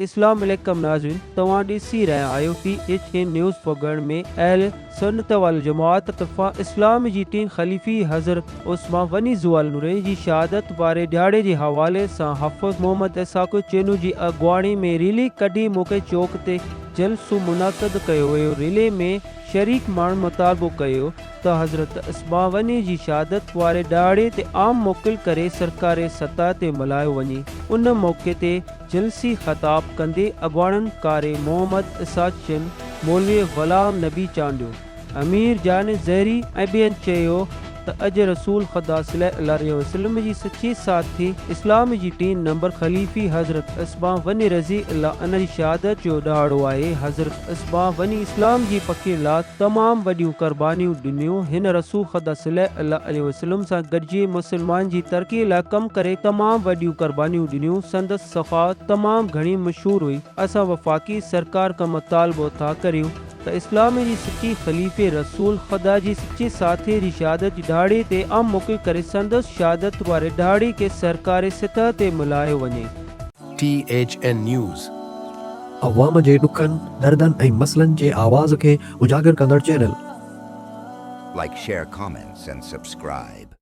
اسلام عليڪم ناظرين توهان ڏسي رهيا آهيو ٽي ايڇ اين نيوز ڦڳڻ ۾ اهل سنت والجماعت طرفان اسلام جي ٽين خليفي حضرت عثمان غني ذوالنورين جي شهادت واري ڏهاڙي جي حوالي سان حافظ محمد اسحاق چينو جي اڳواڻي ۾ ريلي ڪڍي موقعي چوڪ تي جلسو منعقد ڪيو ويو ريلي ۾ شريڪ ماڻهن مطالبو ڪيو ته حضرت عثمان غني جي شهادت واري ڏهاڙي تي عام موڪل ڪري سرڪاري سطح تي ملهايو وڃي ان موقعي تي جلسي خطاب ڪندي اڳواڻن قاري محمد اسحاق چن، مولوي غلام نبي چانڊيو، امير جان زهري ۽ ٻين چيو ته اڄ رسول خدا صلي الله عليه وسلم جي سچي ساٿي اسلام جي ٽين نمبر خليفي حضرت عثمان غني رضي الله عنه جي شهادت جو ڏهاڙو آهي حضرت عثمان غني اسلام جي پکيڙ لا تمام وڏيون قربانيون ڏنيون. هن رسول خدا صلي الله عليه وسلم سان گڏجي مسلمان جي ترقي لاء ڪم ڪري تمام وڏيون قربانيون ڏنيون. سندس سخاوت تمام گهڻي مشهور هئي. اسان وفاقي سرڪار کان مطالبو ٿا ڪريون ته اسلام جي سچي خليفي رسول خدا جي سچي ساٿي جي شهادت جي ڏهاڙي تي عام موڪل ڪري سندس شهادت واري ڏهاڙي کي سرڪاري سطح تي ملهايو وڃي. T H N news. عوام جي ڏکن، دردن ۽ مسئلن جي آواز کي اجاگر ڪندڙ channel. Like share comments and subscribe.